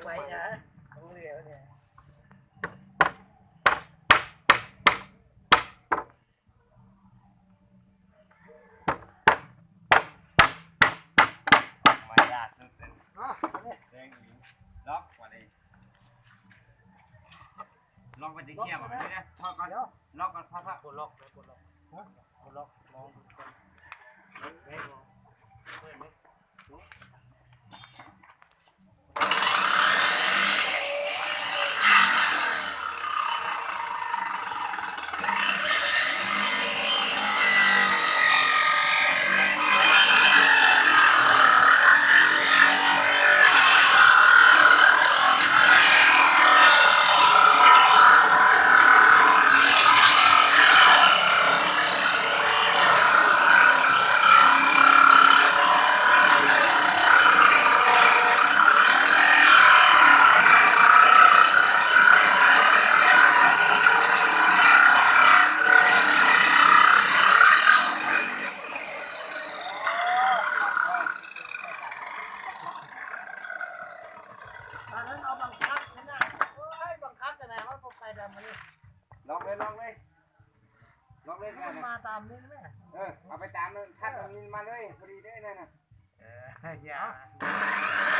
ໄປນະ ຕ້ອງເຫຼືອເລີຍ. ມາຢາກສຸດເລີຍ ອາ ເດ້ງອີກ ລັອກກວ່ານີ້ ລັອກໄປຕິເຊຍບ ລັອກໄປເລີຍ ລັອກກ່ອນ ລັອກກ່ອນ ພັກ ພັກ ບໍ່ລັອກ ບໍ່ລັອກ ບໍ່ລັອກ ລອງເບິ່ງກ່ອນ ເບິ່ງ ເບິ່ງ ເບິ່ງ. ອັນນັ້ນເອົາບັງຄັບຫັ້ນນະ ໂອ້ຍ ບັງຄັບຈັ່ງໃດ ມັນບໍ່ໄປດຳມື້ນີ້ ລອງເລີຍ ລອງເລີຍ ລອງເລີຍ ມັນມາຕາມນີ້ແມ່ ເອີ ເອົາໄປຕາມນັ້ນ ທັດອັນນີ້ມາເລີຍ ພໍດີເດ້ນັ້ນນະ ເອີ ຢ່າ